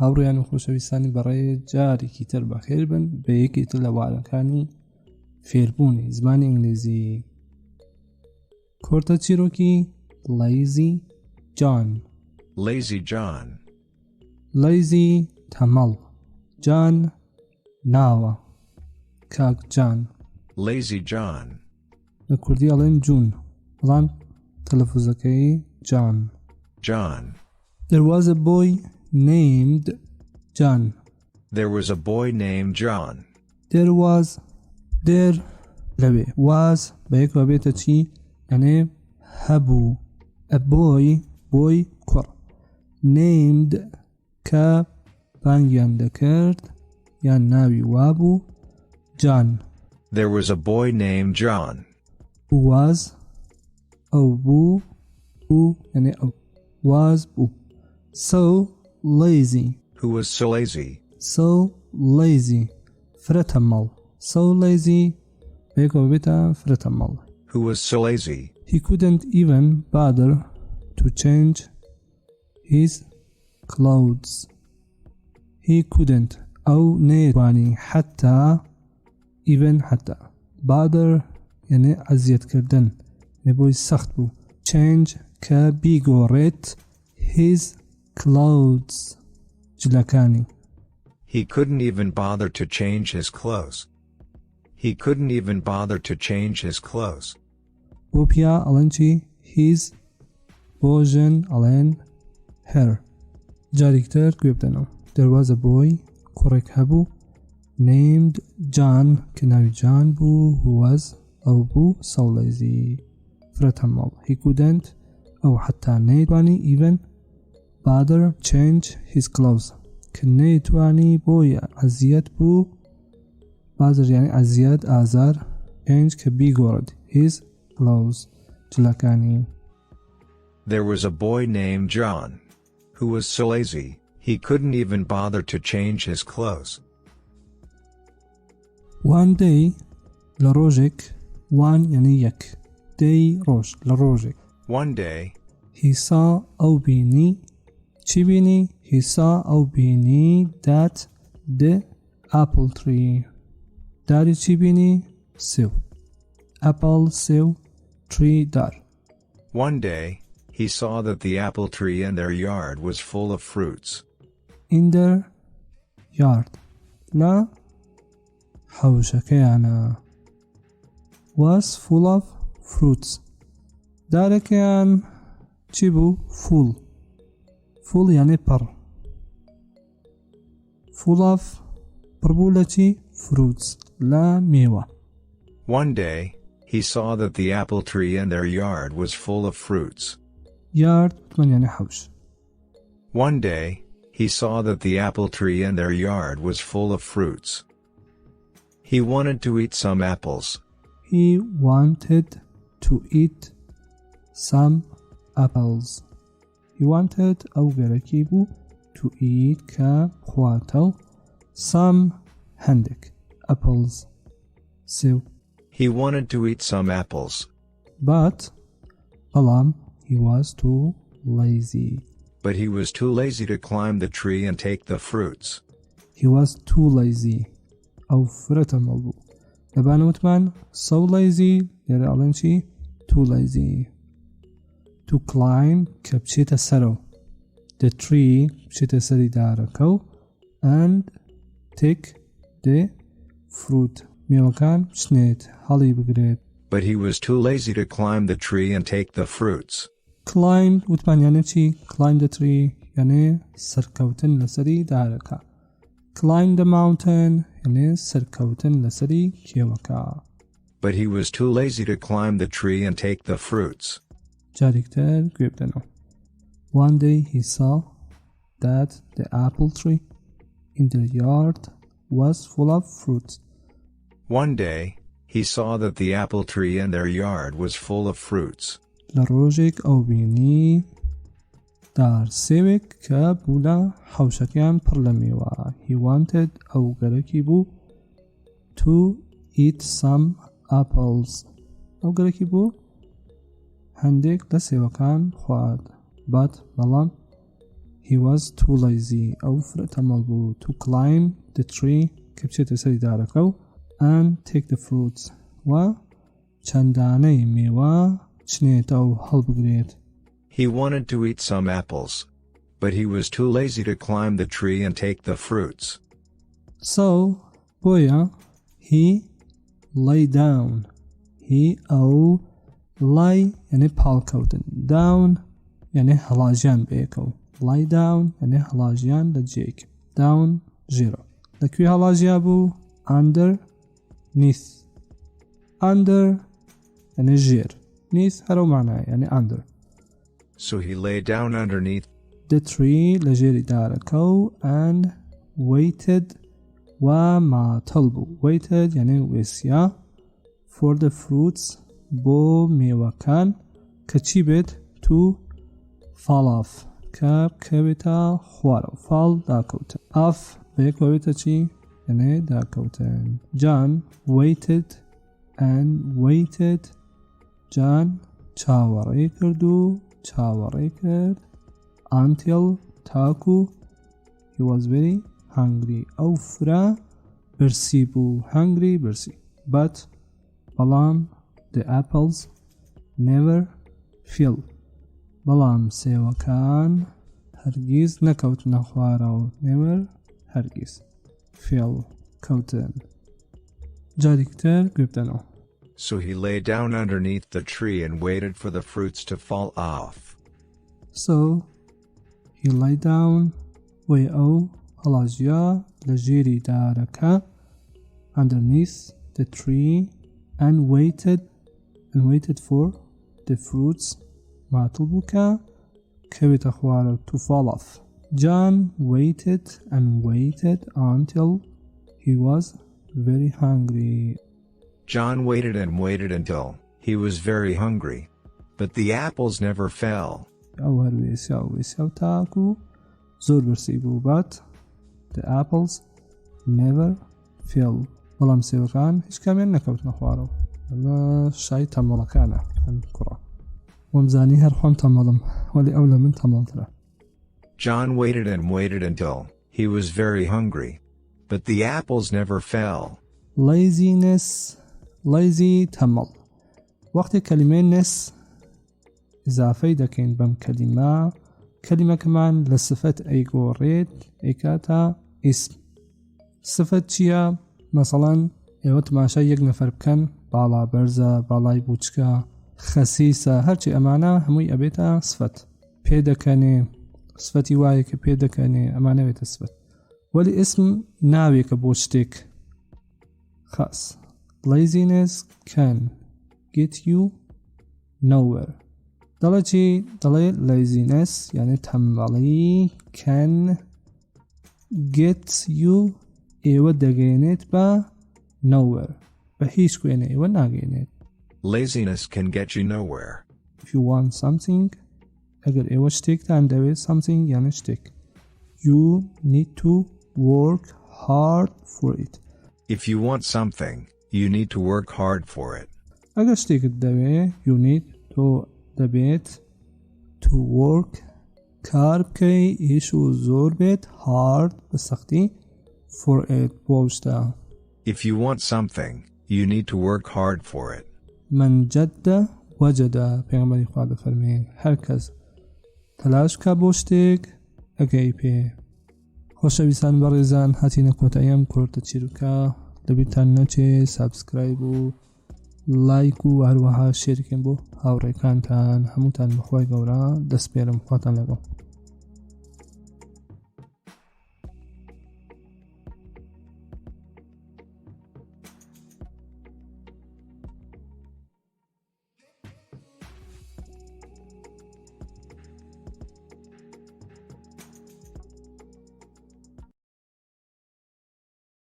هاوڕێیان و خۆشەویستانی بەڕێز جارێکی تر بەخێر بن بە یەکێک تر لە وانەکانی فێربوونی زمانی ئینگلیزی کورتە چیرۆکی ڵەیزی جان Lazy John. ڵەیزی تەمەڵ جان ناوە کاک جان Lazy John. لە کوردی ئەڵێن جوون بەڵام تەلەفوزەکەی جان John. There was a boy named John. There was a boy named John. There was there لەوێ was بەیەکەوە بێتە چی یانێ هەبوو a boy boy کوڕ named کە بانگیان دەکرد یان ناوی وابوو جان. There was a boy named John. Was ئەو بوو بوو یعنی ئەو was بوو so lazy. Who was so lazy. So lazy فرە تەمەڵ so lazy بەیەکەوە بێتە فرە تەمەڵ. Who was so lazy. He couldn't even bother to change his clothes. He couldn't ئەو نەیەتوانی حەتا even حەتا bother یعنی ئەزیەتکردن یعنی بۆی سەخت بوو change کە بیگۆڕێت his clothes جلەکانی. He couldn't even bother to change his clothes. He couldn't even bother to change his clothes. بۆ پیا ئەڵێن چی؟ His بۆ ژن ئەڵێن her. جارێکتر گوێ بدەنەوە. There was a boy کوڕێک هەبوو named John کە ناوی جان بوو who was ئەو بوو so lazy فرە تەمەڵ he couldn't ئەو حتا نەیتوانی even bother change his clothes کە نەیتوانی بۆیە ئەزیەت بوو bother یعنی ئەزیەت ئازار change کە بیگۆڕێت his clothes جلەکانی. There was a boy named John. Who was so lazy, he couldn't even bother to change his clothes. One day لە ڕۆژێک one یعنی یەک day ڕۆژ لە ڕۆژێک. One day. He saw ئەو بینی چی بینی؟ He saw ئەو بینی that the apple tree داری چی بینی؟ سێو apple سێو tree دار. One day, he saw that the apple tree in their yard was full of fruits. In their yard لە حەوشەکەیانە was full of fruits دارەکەیان چی بوو؟ full full یانێ پڕ full of پڕ بوو لە چی؟ fruits لە مێوە. One day, he saw that the apple tree in their yard was full of fruits. Yard وتمان یانێ حەوش. One day, he saw that the apple tree in their yard was full of fruits. He wanted to eat some apples. He wanted to eat some apples. He wanted ئەو گەرەکی بوو to eat کە بخواتەوە some هەندێک apples سێو. He wanted to eat some apples. But بەڵام he was too lazy. But he was too lazy to climb the tree and take the fruits. He was too lazy. ئەو فرە تەمەڵ بوو. لەبان وتمان so lazy لێرە ئەڵێن چی؟ Too lazy. To climb کە بچێتە سەرەوە. The tree بچێتە سەری دارەکە و and take the fruit مێوەکان بچنێت هەڵی بگرێت. But he was too lazy to climb the tree and take the fruits. Climb وتمان یانێ چی؟ Climb the tree یانێ سەرکەوتن لەسەری دارەکە. Climb the mountain یانێ سەرکەوتن لەسەری کێوەکە. But he was too lazy to climb the tree and take the fruits. جارێکتر گوێ بدەنەوە. One day he saw that the apple tree in the yard was full of fruits. One day, he saw that the apple tree in their yard was full of fruits. لە ڕۆژێک ئەو بینی دار سێوێک کە بوو لە حەوشەکەیان پڕ لە میوە. He wanted ئەو گەرەکی بوو to eat some apples. ئەو گەرەکی بوو هەندێک لە سێوەکان خوارد. But بەڵام He was too lazy ئەو فرە تەمەڵ بوو to climb the tree کە بچێتە سەری دارەکە و and take the fruits و چەند دانەی مێوە چنێتەوە و هەڵبگرێت. He wanted to eat some apples. But he was too lazy to climb the tree and take the fruits. So بۆیە he lay down he ئەو lay یعنی پاڵکەوتن down یعنی هەڵاژیان بەیەکەوە lay down یعنی هەڵاژیان لە جێک down ژێرە لەکوێ هەڵاژیا بوو underneath under یعنی ژێر neath هەرو معنای یعنی under So he lay down underneath the tree لە ژێری دارەکە و and waited و ماتەڵ بوو waited یعنی وێسیا for the fruits بۆ مێوەکان کە چی بێت to fall off کە بکەوێتە خوارەوە fall داکەوتن off بەیەکەوە بێتە چی یعنی داکەوتن John waited and waited جان چاوەڕێی کرد و چاوەڕێی کرد until تاکو he was very hungry ئەو فرە برسی بوو hungry برسی but بەڵام the apples never fell بەڵام سێوەکان هەرگیز نەکەوتنە خوارەوە never هەرگیز fell کەوتن جارێکتر گوێ بدەنەوە So he lay down underneath the tree and waited for the fruits to fall off. So he lay down بۆیە ئەو هەڵاژیا لە ژێری دارەکە underneath the tree and waited and waited for the fruits ماتڵ بوو کە کەوێتە خوارەوە to fall off. John waited and waited until he was very hungry. John waited and waited until he was very hungry. But the apples never fell. ئەو هەر وێسیا و وێسیا و تاکو زۆر برسی بوو but the apples never fell بەڵام سێوەکان هیچ کامیان نەکەوتنە خوارەوە ئەمە شای تەمەڵەکانە ئەم کوڕە وەمزانی هەر خۆم تەمەڵم وەلی ئەو لە من تەمەڵترە John waited and waited until he was very hungry. But the apples never fell. Laziness lazy تەمەڵ وەختێ کەلیمەی ness ئیزافەی دەکەین بەم کەلیمە کەلیمەکەمان لە سفەت ئەیگۆڕێت ئەیکاتە ئیسم سفەت چییە مەسەڵەن ئێوە تماشای یەک نەفەر بکەن باڵا بەرزە باڵای بوچکە خەسیسە هەرچی ئەمانە هەمووی ئەبێتە سفەت پێ دەکەنێ سفەتی وایە کە پێ دەکەنێ ئەمانە بێتە سفەت وەلی ئیسم ناوێکە بۆ شتێک خاص laziness can get you nowhere دەڵێ چی دەڵێ laziness یعنی تەمبەڵی can get you ئێوە دەگەێنێت بە nowhere بە هیچ کوێنە ئێوە ناگەێنێت Laziness can get you nowhere. If you want something ئەگەر ئێوە شتێکتان دەوێت something یعنی شتێک you need to work hard for it. If you want something, you need to work hard for it. ئەگەر شتێکت دەوێ you need تۆ دەبێت to work کار بکەی ئیش و زۆر بێت hard بە سەختی for it بۆ ئەو شتە. If you want something, you need to work hard for it. من جد وجد پێغەمبەری خوا دەفەرمێ هەر کەس تەلاش بکا بۆ شتێک ئەگەی پێ. خۆشەویستان بەڕێزان هاتینە کۆتایی ئەم کورتە چیرۆکە لەبیرتان نەچێ سابسکرایب و لایک و هەروەها شێرکەن بۆ هاوڕێکانتان هەمووتان بەخوای گەورە دەسپێرم خواتان لەگەڵ.